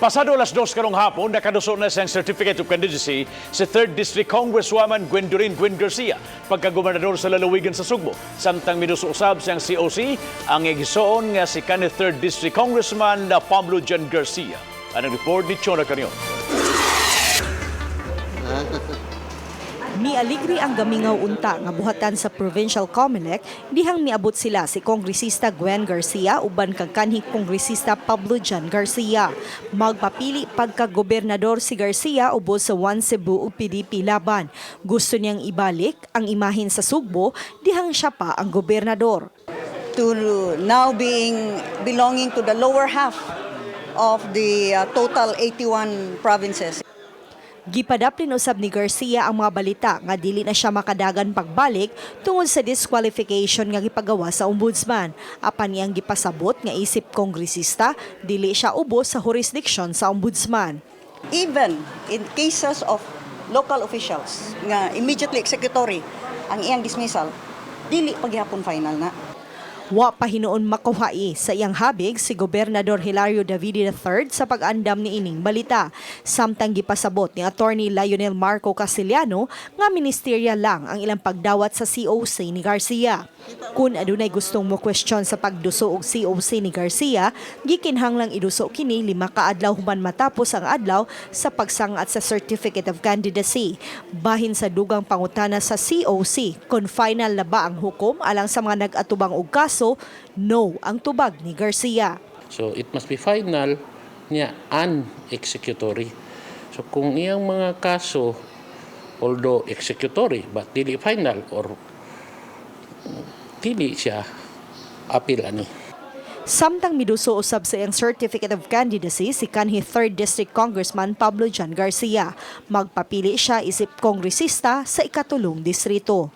Pasado alas 2 karong hapon, nakaduso na siyang Certificate of Candidacy si 3rd District Congresswoman Gwendolyn Gwen Garcia pagkagobernador sa lalawigan sa Sugbo. Samtang miduso usab siyang COC ang igsoon nga si kanhi 3rd District Congressman na Pablo John Garcia. Ang report ni Chona Carion. Mialigri ang gamingaw unta nga buhatan sa Provincial COMELEC dihang miabot sila si Kongresista Gwen Garcia uban kang kanhi Kongresista Pablo John Garcia. Magpapili pagka-gobernador si Garcia ubos sa One Cebu ug PDP Laban. Gusto niyang ibalik ang imahen sa Sugbo dihang siya pa ang gobernador. To now being belonging to the lower half of the total 81 provinces. Gipadaplin usab ni Garcia ang mga balita nga dili na siya makadagan pagbalik tungod sa disqualification nga gipagawa sa Ombudsman. Apan iyang gipasabot nga isip kongresista, dili siya ubos sa jurisdiction sa Ombudsman. Even in cases of local officials nga immediately executory ang iyang dismissal, dili paghapon final na. Wa pa hinuon makuhai sa iyang habig si Gobernador Hilario Davide III sa pag-andam ni ining balita. Samtang gipasabot ni Attorney Lionel Marco Castillano nga ministerial lang ang ilang pagdawat sa COC ni Garcia. Kung adunay gustong mo question sa pagduso og COC ni Garcia, gikinhanglang iduso kini 5 ka adlaw human matapos ang adlaw sa pagsangat sa Certificate of Candidacy. Bahin sa dugang pangutana sa COC kung final na ba ang hukom alang sa mga nag-atubang og kaso, no ang tubag ni Garcia. So it must be final niya, unexecutory. So kung iyang mga kaso, although executory but dili final or dili siya appeal ani. Samtang miduso usab sa iyang Certificate of Candidacy si kanhi 3rd District Congressman Pablo John Garcia. Magpapili siya isip kongresista sa ikatulong distrito.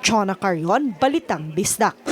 Chona Carion, Balitang Bisdak.